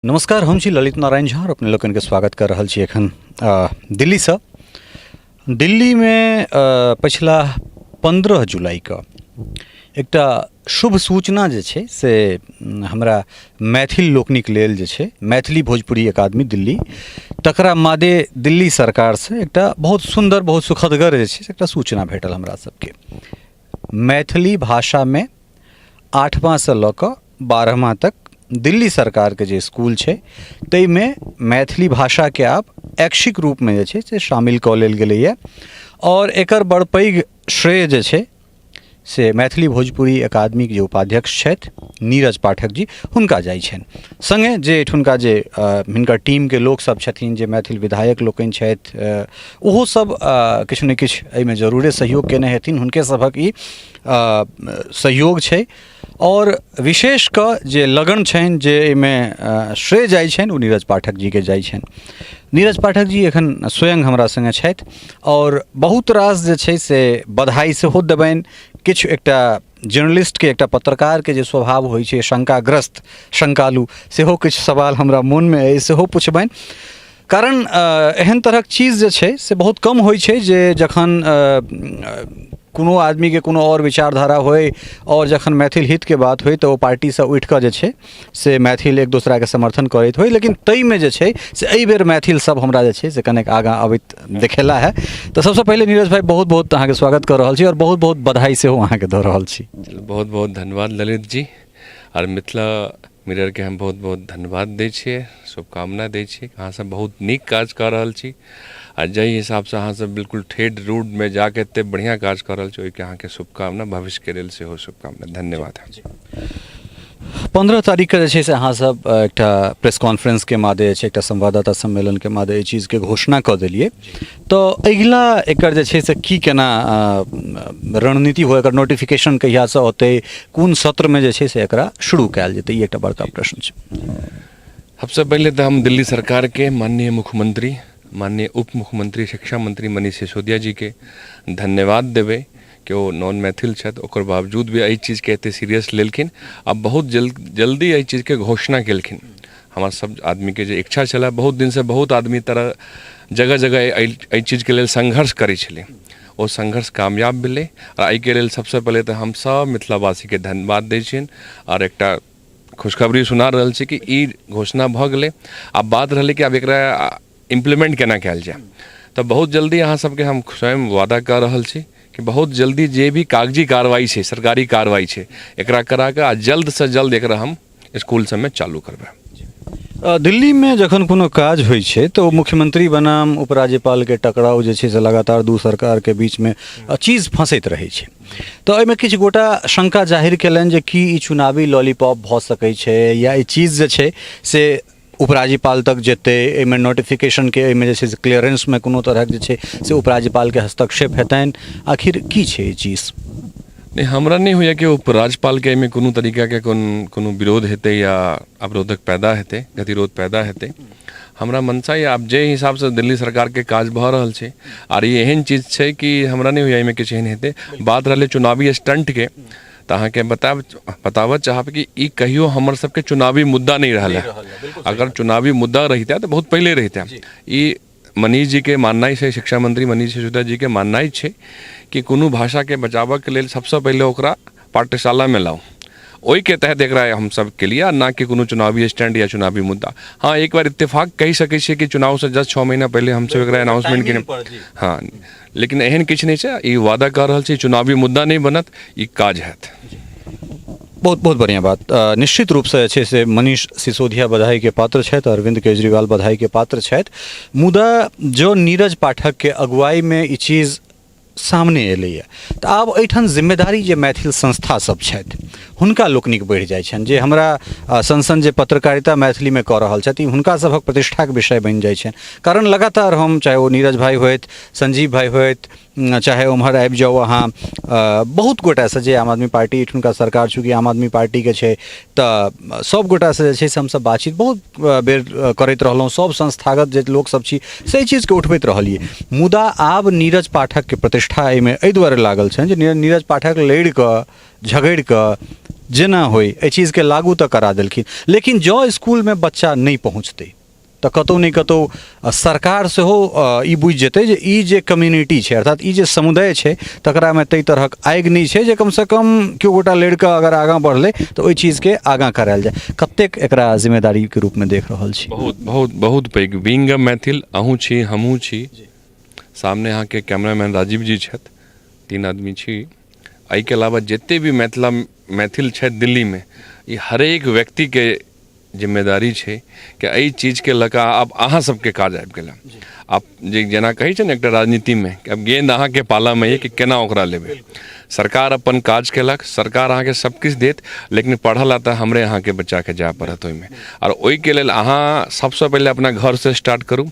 नमस्कार, हम छी ललित नारायण झा और अपने लोकनिके स्वागत कर रहल छी एखन दिल्लीसँ। दिल्लीमे पछिला 15 जुलाइके एकटा शुभ सूचना जे छै से हमरा मैथिल लोकनिक लेल जे छै मैथिली भोजपुरी अकादमी दिल्ली तकरा मादे दिल्ली सरकारसँ एकटा बहुत सुन्दर बहुत सुखदगर जे छै से एकटा सूचना भेटल हमरा सबके। मैथिली भाषामे 8वाँसँ लऽ कऽ 12वाँ तक दिल्ली सरकारके जे इसकुल छै ताहिमे मैथिली भाषाके आब ऐच्छिक रूपमे जे छै से शामिल कऽ लेल गेलैए आओर एकर बड़ पैघ श्रेय जे छै से मैथिली भोजपुरी अकादमीके जे उपाध्यक्ष छथि नीरज पाठक जी हुनका जाइ छनि। सङ्गे जे एहिठुनका जे हिनकर टीमके लोकसभ छथिन जे मैथिल विधायक लोकनि छथि ओहो सब किछु ने किछु एहिमे जरूरे सहयोग केने हेथिन, हुनके सभक ई सहयोग छै। आओर विशेष कऽ जे लगन छनि जे एहिमे श्रेय जाइ छनि ओ नीरज पाठक जीके जाइ छनि। नीरज पाठक जी एखन स्वयं हमरा सङ्गे छथि आओर बहुत रास जे छै से बधाई सेहो देबनि। किछु एकटा जर्नलिस्टके एकटा पत्रकारके जे स्वभाव होइ छै शङ्काग्रस्त शङ्कालु सेहो किछु सवाल हमरा मोनमे अइ सेहो पुछबनि, कारण एहन तरहक चीज जे छै से बहुत कम होइ छै जे जखन कोनो आदमीके कोनो आओर विचारधारा होइ आओर जखन मैथिल हितके बात होइ तऽ ओ पार्टीसँ उठिकऽ जे छै से मैथिल एक दोसराके समर्थन करैत होइ, लेकिन ताहिमे जे छै से एहिबेर मैथिल सब हमरा जे छै से कनेक आगाँ अबैत देखेला है। तऽ सबसँ पहिले नीरज भाइ बहुत बहुत अहाँके स्वागत कऽ रहल छी आओर बहुत बहुत बधाई सेहो अहाँके दऽ रहल छी। बहुत बहुत धन्यवाद ललित जी, आओर मिथिला मिररके हम बहुत बहुत धन्यवाद दै छियै, शुभकामना दै छियै। अहाँसभ बहुत नीक काज कऽ रहल छी आ जाहि हिसाबसँ अहाँसभ बिल्कुल ठेठ रोडमे जाके एते बढ़िआँ काज कऽ रहल छी ओहिके अहाँके शुभकामना, भविष्यके लेल सेहो शुभकामना। धन्यवाद। 15 तारीखके जे छै से अहाँसभ एकटा प्रेस कॉन्फ्रेंसके मादे जे छै एकटा संवाददाता सम्मेलनके मादे एहि चीजके घोषणा कऽ देलियै, तऽ अगिला एकर जे छै से की केना रणनीति हो, एकर नोटिफिकेशन कहियासँ औतै, कोन सत्रमे जे छै से एकरा शुरू कयल जेतै, ई एकटा बड़का प्रश्न छै। सबसँ पहिले तऽ हम दिल्ली सरकारके माननीय मुख्यमंत्री, माननीय उप मुख्यमंत्री, शिक्षा मंत्री मनीष सिसोदिया जीके धन्यवाद देबै कि ओ नॉन मैथिल छथि, ओकर बावजूद भी एहि चीजके एते सीरियस लेलखिन आ बहुत जल्दी एहि चीजके घोषणा केलखिन। हमरा सब आदमीके जे इच्छा छलै बहुत दिनसँ, बहुत आदमी तरह जगह जगह एहि चीजके लेल संघर्ष करै छलै, ओ संघर्ष कामयाब भेलै। आ एहिके लेल सबसँ पहिले तऽ हम सब मिथिलावासीके धन्यवाद दै छियनि आओर एकटा खुशखबरी सुना रहल छी कि ई घोषणा भऽ गेलै। आब बात रहलै कि आब एकरा इम्प्लीमेंट केना कयल जाय, तऽ बहुत जल्दी अहाँ सबके हम स्वयं वादा कऽ रहल छी कि बहुत जल्दी जे भी कागजी कार्रवाई छै, सरकारी कार्रवाई छै, एकरा करा कऽ आ जल्दसँ जल्द एकरा हम इसकुल सबमे चालू करबै। दिल्लीमे जखन कोनो काज होइ छै तऽ ओ मुख्यमंत्री बनाम उपराज्यपालके टकराव जे छै से लगातार दू सरकारके बीचमे चीज फँसैत रहै छै। तऽ एहिमे किछु गोटा शंका जाहिर केलनि जे की ई चुनावी लॉलीपॉप भऽ सकै छै या ई चीज जे छै से उपराज्यपाल तक जेतै, एहिमे नोटिफिकेशनके एहिमे जे छै से क्लियरेंसमे कोनो तरहक जे छै से उपराज्यपालके हस्तक्षेप हेतनि, आखिर की छै ई चीज? नहि, हमरा नहि होइए कि उपराज्यपालके एहिमे कोनो तरीकाके कोनो विरोध हेतै या अवरोधक पैदा हेतै, गतिरोध पैदा हेतै। हमरा मनसा यऽ आब जे हिसाबसँ दिल्ली सरकारके काज भऽ रहल छै आर ई एहन चीज छै कि हमरा नहि होइए एहिमे किछु एहन हेतै। बात रहलै चुनावी स्टंटके, तऽ अहाँके बताबऽ चाहब कि ई कहियो हमर सबके चुनावी मुद्दा नहि रहल है। अगर चुनावी मुद्दा रहितै तऽ बहुत पहिले रहितै। ई मनीष जीके माननाइ छै, शिक्षा मंत्री मनीष सिसोदिया जीके माननाइ छै कि कोनो भाषाके बचाबऽके लेल सबसँ पहिले ओकरा पाठ्यशालामे लाउ, ओहिके तहत एकरा हमसब केलियै आ ना कि कोनो चुनावी स्टैंड या चुनावी मुद्दा। हाँ, एक बार इत्तेफाक कहि सकै छियै कि चुनावसँ जस्ट 6 महीना पहिले हमसब एकरा अनाउंसमेंट केने, हाँ, लेकिन एहन किछु नहि छै। ई वादा कऽ रहल छी चुनावी मुद्दा नहि बनत, ई काज हैत। बहुत बहुत बढ़िआँ बात। निश्चित रूपसँ जे छै से मनीष सिसोदिया बधाईके पात्र छथि, अरविंद केजरीवाल बधाईके पात्र छथि, मुदा जँ नीरज पाठकके अगुवाईमे ई चीज सामने एलैए तऽ आब एहिठाम जिम्मेदारी जे मैथिल संस्था सब छथि हुनका लोकनिक बढ़ि जाइ छनि, जे हमरा सन सन जे पत्रकारिता मैथिलीमे कऽ रहल छथि हुनका सभक प्रतिष्ठाके विषय बनि जाइ छनि। कारण लगातार हम चाहे ओ नीरज भाइ होथि, संजीव भाइ होथि, चाहे ओम्हर आबि जाउ अहाँ, बहुत गोटासँ जे आम आदमी पार्टी एहिठुनका सरकार चूँकि आम आदमी पार्टीके छै तऽ सब गोटासँ जे छै से हमसब बातचीत बहुत बेर करैत रहलहुँ, सब संस्थागत जे लोकसब छी से एहि चीजके उठबैत रहलियै। मुदा आब नीरज पाठकके प्रतिष्ठा एहिमे एहि दुआरे लागल छनि जे नीरज पाठक लड़िकऽ झगड़िकऽ जेना होइ एहि चीजके लागू तऽ करा देलखिन, लेकिन जँ इसकुलमे बच्चा नहि पहुँचतै तऽ कतहु ने कतहु सरकार सेहो ई बुझि जेतै जे ई जे कम्युनिटी छै अर्थात ई जे समुदाय छै तकरामे ताहि तरहक आगि नहि छै जे कमसँ कम केओ गोटा लड़ि कऽ अगर आगाँ बढ़लै तऽ ओहि चीजके आगाँ करायल जाय। कतेक एकरा जिम्मेदारीके रूपमे देख रहल छी? बहुत बहुत बहुत पैघ। बीइंग अ मैथिल, अहूँ छी, हमहूँ छी, सामने अहाँके कैमरामैन राजीव जी छथि, 3 आदमी छी। एहिके अलावा जते भी मैथिल छथि दिल्लीमे, ई हरेक व्यक्तिके जिम्मेदारी छै कि एहि चीजके लऽ कऽ आब अहाँ सबके काज आबि गेल। आब जे जेना कहै छै ने एकटा राजनीतिमे कि आब गेंद अहाँके पालामे यऽ कि केना ओकरा लेबै। सरकार अपन काज केलक, सरकार अहाँके सब किछु देत, लेकिन पढ़ऽ लए तऽ हमरे अहाँके बच्चाके जाय पड़त ओहिमे। आओर ओहिके लेल अहाँ सबसँ पहिले अपना घरसँ स्टार्ट करू।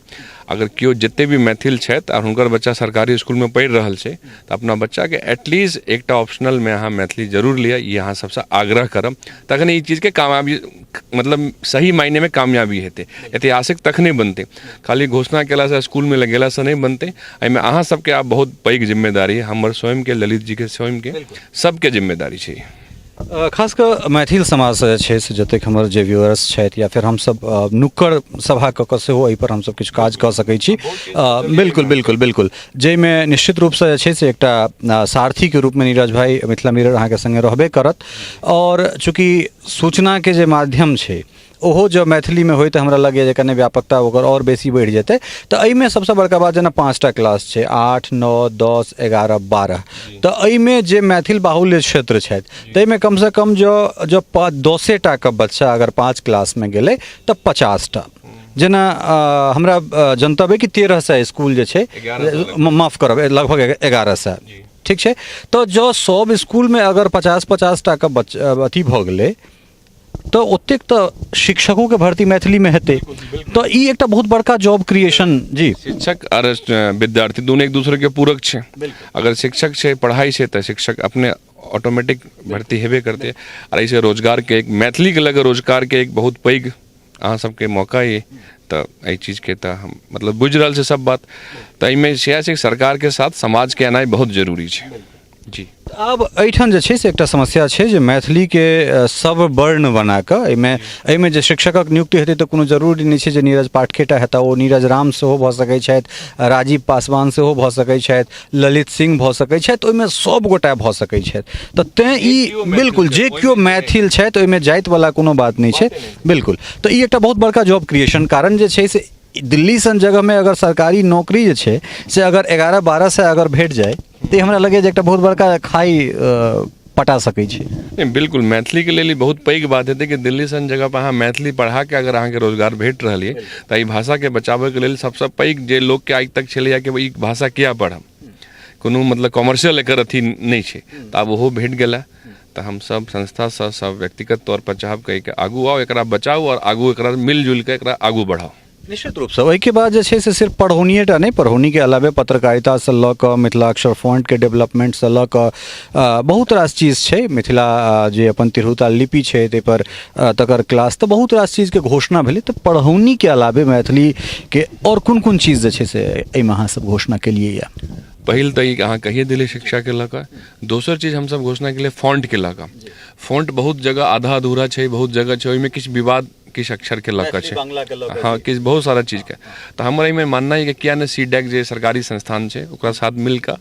अगर केओ जते भी मैथिल छथि आओर हुनकर बच्चा सरकारी इसकुलमे पढ़ि रहल छै तऽ अपना बच्चाके एटलीस्ट एकटा ऑप्शनलमे अहाँ मैथिली जरूर लिअ, ई अहाँ सबसँ आग्रह करब। तखन ई चीजके कामयाबी, मतलब सही मायनेमे कामयाबी हेतै, ऐतिहासिक तखने बनतै। खाली घोषणा केलासँ इसकुलमे लगेलासँ नहि बनतै। एहिमे अहाँ सबके आब बहुत पैघ जिम्मेदारी, हमर स्वयंके, ललित जीके स्वयंके, सबके जिम्मेदारी छै। खास कऽ मैथिल समाजसँ जे छै से जतेक हमर जे व्यूअर्स छथि या फेर हमसब नुक्कड़ सभा कऽ कऽ सेहो एहिपर हमसब किछु काज कऽ सकै छी। बिल्कुल बिल्कुल बिल्कुल, जाहिमे निश्चित रूपसँ जे छै से एकटा सारथीके रूपमे नीरज भाइ मिथिला मिरर अहाँके सङ्गे रहबे करत। आओर चूँकि सूचनाके जे माध्यम छै ओहो जँ मैथिलीमे होइ तऽ हमरा लगैए जे कने व्यापकता ओकर आओर बेसी बढ़ि जेतै। तऽ एहिमे सबसँ बड़का बात जेना 5टा क्लास छै, 8, 9, 10, 11, 12, तऽ एहिमे जे मैथिल बाहुल्य क्षेत्र छथि ताहिमे कमसँ कम जँ जँ 10 टाके बच्चा अगर 5 क्लासमे गेलै तऽ 50टा, जेना हमरा जनतब अइ कि 1300 इसकुल जे छै, माफ करब, लगभग 1100, ठीक छै। तऽ जँ सब इसकुलमे अगर 50-50 टाके बच्चा अथी भऽ गेलै तऽ ओतेक तऽ शिक्षकोके भर्ती मैथिलीमे हेतै, तऽ ई एकटा बहुत बड़का जॉब क्रिएशन। जी, शिक्षक आओर विद्यार्थी दुनू एक दूसरेके पूरक छै। अगर शिक्षक छै, पढ़ाइ छै, तऽ शिक्षक अपने ऑटोमेटिक भर्ती हेबे करतै। आओर एहिसँ रोजगारके एक, मैथिलीके लऽ कऽ रोजगारके एक बहुत पैघ अहाँ सबके मौका अइ। तऽ एहि चीजके तऽ हम मतलब बुझि रहल छै सब बात। तऽ एहिमे सएह छै, सरकारके साथ समाजके एनाइ बहुत जरूरी छै। जी, आब एहिठाम जे छै से एकटा समस्या छै जे मैथिलीके सब वर्ण बनाकऽ एहिमे जे शिक्षकक नियुक्ति हेतै तऽ कोनो जरूरी नहि छै जे नीरज पाठकेटा हेताह, ओ नीरज राम सेहो भऽ सकै छथि, राजीव पासवान सेहो भऽ सकै छथि, ललित सिंह भऽ सकै छथि, ओहिमे सब गोटा भऽ सकै छथि। तऽ तेँ ई बिल्कुल जे केओ मैथिल छथि ओहिमे जातिवला कोनो बात नहि छै। बिल्कुल, तऽ ई एकटा बहुत बड़का जॉब क्रिएशन कारण जे छै से दिल्ली सन जगहमे अगर सरकारी नौकरी जे छै से अगर 11-12 सए अगर भेट जाय तऽ हमरा लगैए जे एकटा बहुत बड़का खाइ पटा सकै छै। नहि, बिल्कुल मैथिलीके लेल ई बहुत पैघ बात हेतै कि दिल्ली सन जगह पर अहाँ मैथिली पढ़ाके अगर अहाँके रोजगार भेट रहल यऽ तऽ एहि भाषाके बचाबैके लेल सबसँ पैघ जे लोकके आइ तक छलैए कि ई भाषा किया पढ़ब, कोनो मतलब कॉमर्शियल एकर अथी नहि छै, तऽ आब ओहो भेट गेला। तऽ हमसब संस्थासँ सब व्यक्तिगत तौर पर चाहब कहिके आगू आउ, एकरा बचाउ आओर आगू एकरा मिलजुलि कऽ एकरा आगू बढ़ाउ। निश्चित रूपसँ ओहिके बाद जे छै से सिर्फ पढ़ौनिएटा नहि, पढ़ौनीके अलावे पत्रकारितासँ लऽ कऽ मिथिलाक्षर फॉन्टके डेवलपमेन्टसँ लऽ कऽ बहुत रास चीज छै। मिथिला जे अपन तिरहुता लिपि छै ताहिपर तकर क्लास, तऽ बहुत रास चीजके घोषणा भेलै। तऽ पढ़ौनीके अलावे मैथिलीके आओर कोन कोन चीज जे छै से एहिमे अहाँ सब घोषणा केलियै यऽ? पहिल तऽ ई अहाँ कहिए देलियै शिक्षाके लऽ कऽ। दोसर चीज हमसब घोषणा केलियै फॉन्टके लऽ कऽ। फॉन्ट बहुत जगह आधा अधूरा छै, बहुत जगह छै ओहिमे किछु विवाद किछु अक्षरके लऽ कऽ छै, हँ, किछु बहुत सारा चीजके। तऽ हमर एहिमे मानना यऽ कि किया नहि सी डैक जे सरकारी संस्थान छै ओकरा साथ मिल कऽ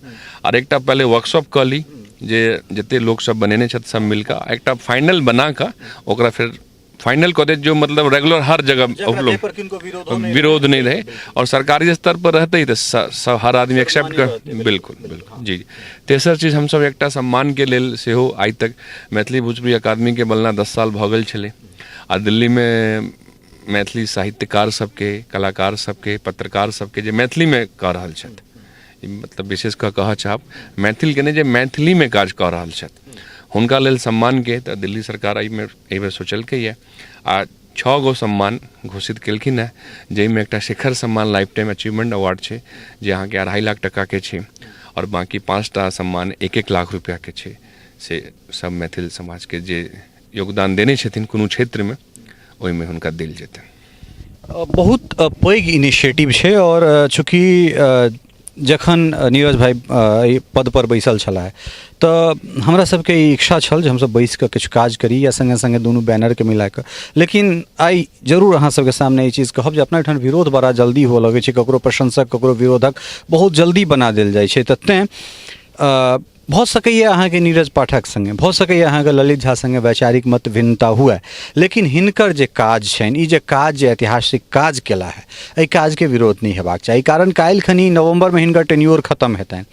आर एकटा पहिले वर्कशॉप कऽ ली, जे जते लोकसब बनेने छथि सब मिल कऽ एकटा फाइनल बना कऽ ओकरा फेर फाइनल कऽ देत, जो मतलब रेगुलर हर जगह उपलब्ध विरोध नहि रहै और सरकारी स्तर पर रहतै तऽ सब हर आदमी एक्सेप्ट कर। बिल्कुल बिल्कुल जी। तेसर चीज हमसब एकटा सम्मानके लेल सेहो आइ तक मैथिली भोजपुरी अकादमीके बनला 10 साल भऽ गेल छलै आ दिल्लीमे मैथिली साहित्यकार सबके, कलाकार सबके, पत्रकार सबके जे मैथिलीमे कऽ रहल छथि, मतलब विशेष कऽ कहऽ चाहब मैथिलके नहि, जे मैथिलीमे काज कऽ रहल छथि हुनका लेल सम्मानके तऽ दिल्ली सरकार एहिमे एहिबेर सोचलकैए आ 6 गो सम्मान घोषित केलखिन हेँ, जाहिमे एकटा शिखर सम्मान लाइफ टाइम अचीवमेंट अवार्ड छै जे अहाँके 2.5 लाख टकाके छै आओर बाँकी 5टा सम्मान 1-1 लाख रुपैआके छै। से सब मैथिल समाजके जे योगदान देने छथिन कोनो क्षेत्रमे ओहिमे हुनका देल जेतनि। बहुत पैघ इनिशिएटिव छै और चूँकि जखन नीरज भाइ एहि पदपर बैसल छलाह तऽ हमरा सबके ई इच्छा छल जे हमसब बैस कऽ किछु काज करी या सङ्गे सङ्गे दुनू बैनरके मिला कऽ। लेकिन आइ जरूर अहाँ सबके सामने ई चीज कहब जे अपना एहिठाम विरोध बड़ा जल्दी हुअ लगै छै, ककरो प्रशंसक ककरो विरोधक बहुत जल्दी बना देल जाइ छै। तऽ तेँ भऽ सकैए अहाँके नीरज पाठक सङ्गे, भऽ सकैए अहाँके ललित झा सङ्गे वैचारिक मत भिन्नता हुए, लेकिन हिनकर जे काज छनि, ई जे काज जे ऐतिहासिक काज केला है, एहि काजके विरोध नहि हेबाक चाही। कारण काल्हि खनी नवम्बरमे हिनकर टेन्योर खतम हेतनि,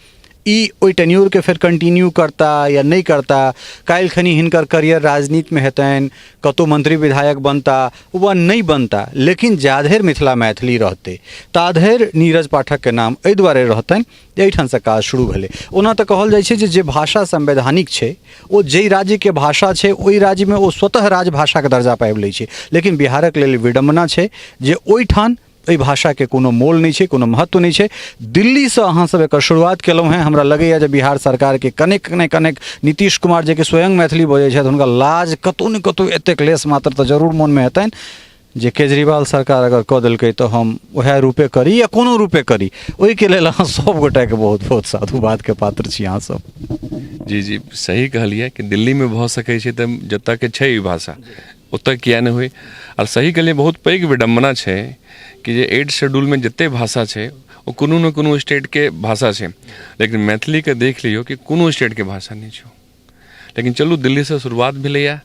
ई ओहि टेन्योरके फेर कंटिन्यू करता या नहि करता, काल्हि खनी हिनकर करियर राजनीतिमे हेतनि, कतहु मंत्री विधायक बनता वा नहि बनता, लेकिन जाधरि मिथिला मैथिली रहतै ताधरि नीरज पाठकके नाम एहि दुआरे रहतनि जे एहिठामसँ काज शुरू भेलै। ओना तऽ कहल जाइ छै जे जे भाषा संवैधानिक छै ओ जाहि राज्यके भाषा छै ओहि राज्यमे ओ स्वतः राजभाषाके दर्जा पाबि लै छै, लेकिन बिहारक लेल विडम्बना छै जे ओहिठाम एहि भाषाके कोनो मोल नहि छै, कोनो महत्व नहि छै। दिल्लीसँ अहाँसभ एकर शुरुआत केलहुँ हेँ, हमरा लगैए जे बिहार सरकारके कनेक ने कनेक नीतीश कुमार जेकि स्वयं मैथिली बजै छथि हुनका लाज कतहु ने कतहु एतेक लेस मात्र तऽ जरूर मोनमे हेतनि जे केजरीवाल सरकार अगर कऽ देलकै तऽ हम उएह रूपे करी या कोनो रूपे करी। ओहिके लेल अहाँ सब गोटाके बहुत बहुत साधुवादके पात्र छी अहाँसभ। जी जी, सही कहलियै कि दिल्लीमे भऽ सकै छै तऽ जतऽके छै ई भाषा ओतऽ किए नहि होइ। आर सही कहलियै, बहुत पैघ विडम्बना छै कि जे एट शेड्यूलमे जते भाषा छै ओ कोनो ने कोनो स्टेटके भाषा छै, लेकिन मैथिलीके देख लियौ कि कोनो स्टेटके भाषा नहि छै। लेकिन चलू दिल्लीसँ शुरुआत भेलैए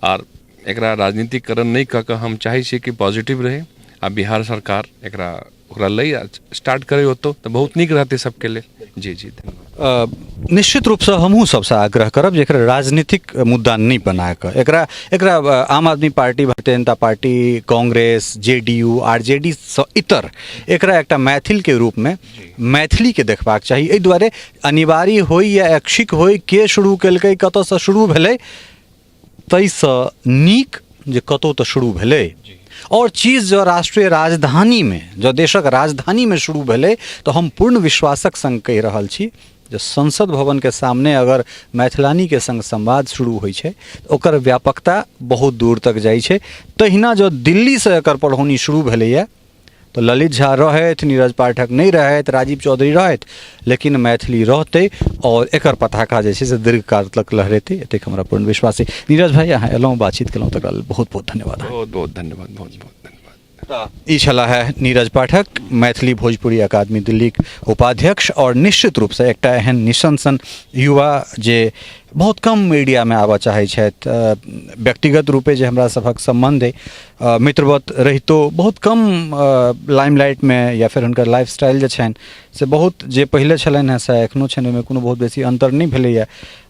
आर एकरा राजनीतिकरण नहि कऽ कऽ हम चाहै छियै कि पॉजिटिव रहै आ बिहार सरकार एकरा ओकरा लै आ स्टार्ट करै ओतौ तऽ बहुत नीक रहतै सबके लेल। जी जी, धन्यवाद। निश्चित रूपसँ हमहूँ सबसँ आग्रह करब जे एकरा राजनीतिक मुद्दा नहि बना कऽ एकरा एकरा Aam Aadmi party, Bharatiya Janata party, Congress, J D U, R J D सँ इतर एकरा एकटा मैथिलके रूपमे मैथिलीके देखबाक चाही। एहि दुआरे अनिवार्य होइ या ऐच्छिक होइ, के शुरू केलकै, कतऽसँ शुरू भेलै, ताहिसँ नीक जे कतहु तऽ शुरू भेलै। आओर चीज जँ राष्ट्रीय राजधानीमे, जँ देशक राजधानीमे शुरू भेलै तऽ हम पूर्ण विश्वासक सङ्ग कहि रहल छी जे संसद भवनके सामने अगर मैथिलानीके सङ्ग संवाद शुरू होइ छै ओकर व्यापकता बहुत दूर तक जाइ छै। तहिना जँ दिल्लीसँ एकर पढ़ौनी शुरू भेलैए तऽ ललित झा रहथि, नीरज पाठक नहि रहथि, राजीव चौधरी रहथि, लेकिन मैथिली रहतै आओर एकर पताका जे छै से दीर्घकाल तक लहरेतै, एतेक हमरा पूर्ण विश्वास अछि। नीरज भाई, अहाँ एलहुँ, बातचीत केलहुँ, तकरा लेल बहुत बहुत धन्यवाद। बहुत बहुत धन्यवाद, बहुत बहुत धन्यवाद। ई छलाह है नीरज पाठक, मैथिली भोजपुरी अकादमी दिल्लीक उपाध्यक्ष आओर निश्चित रूपसँ एकटा एहन निशंसन युवा जे बहुत कम मीडियामे आबऽ चाहै छथि। व्यक्तिगत रूपे जे हमरा सभक सम्बन्ध अइ, मित्रवत रहितो बहुत कम लाइमलाइटमे या फेर हुनकर लाइफ स्टाइल जे छनि से बहुत जे पहिले छलनि हेँ से एखनो छनि, ओहिमे कोनो बहुत बेसी अन्तर नहि भेलैए।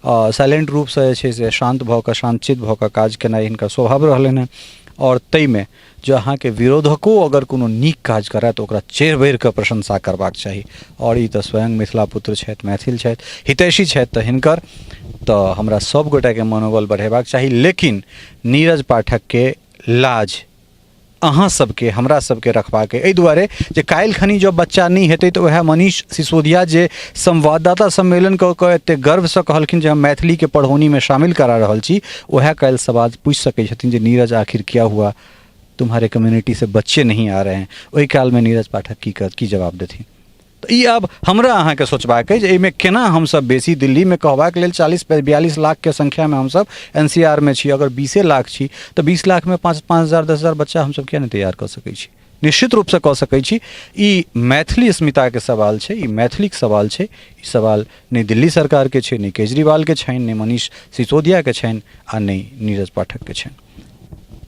साइलेंट रूपसँ जे छै से शान्त भऽ कऽ, शान्तचित भऽ कऽ काज केनाइ हिनकर स्वभाव रहलनि हेँ। आओर ताहिमे जँ अहाँके विरोधको अगर कोनो नीक काज करए तऽ ओकरा चढ़ि बढ़ि कऽ प्रशंसा करबाक चाही। आओर ई तऽ स्वयं मिथिला पुत्र छथि, मैथिल छथि, हितैषी छथि, तऽ हिनकर तऽ हमरा सभ गोटाके मनोबल बढ़ेबाक चाही। लेकिन नीरज पाठकके लाज अहाँ सबके, हमरा सबके रखबाक अइ, एहि दुआरे जे काल्हि खनी जँ बच्चा नहि हेतै तऽ वएह मनीष सिसोदिया जे संवाददाता सम्मेलन कऽ कऽ एतेक गर्वसँ कहलखिन जे हम मैथिलीके पढ़ौनीमे शामिल करा रहल छी, वएह काल्हि सवाल पूछि सकै छथिन जे नीरज आखिर क्या हुआ, तुम्हारे कम्युनिटी से बच्चे नहीं आ रहे हैं। ओहि कालमे नीरज पाठक की जवाब देथिन? तऽ ई आब हमरा अहाँके सोचबाक अइ जे एहिमे केना हमसब बेसी दिल्लीमे कहबाक लेल 40-42 लाखके संख्यामे हमसब एन सी आर मे छी, अगर 20 लाख छी तऽ 20 लाखमे 5-5 हजार 10 हजार बच्चा हमसब किया नहि तैयार कऽ सकै छी? निश्चित रूपसँ कऽ सकै छी। ई मैथिली अस्मिताके सवाल छै, ई मैथिलीके सवाल छै। ई सवाल नहि दिल्ली सरकारके छै, नहि केजरीवालके छनि, नहि मनीष सिसोदियाके छनि आ नहि नीरज पाठकके छनि।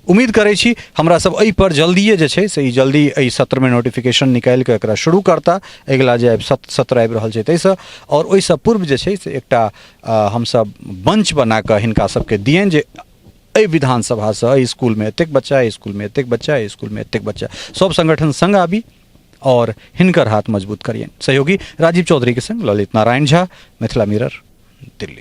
उम्मीद करै छी हमरा सब एहि पर जल्दिए जे छै से ई जल्दी एहि सत्रमे नोटिफिकेशन निकालि कऽ एकरा शुरू करता, अगिला जे आबि सत्र आबि रहल छै ताहिसँ। आओर ओहिसँ पूर्व जे छै से एकटा हमसब मंच बना कऽ हिनका सबके दियनि जे एहि विधानसभासँ एहि इसकुलमे एतेक बच्चा, एहि इसकुलमे एतेक बच्चा, एहि इसकुलमे एतेक बच्चा, सब संगठन संग आबी और हिनकर हाथ मजबूत करियनि। सहयोगी राजीव चौधरी के संग ललित नारायण झा, मिथिला मिरर, दिल्ली।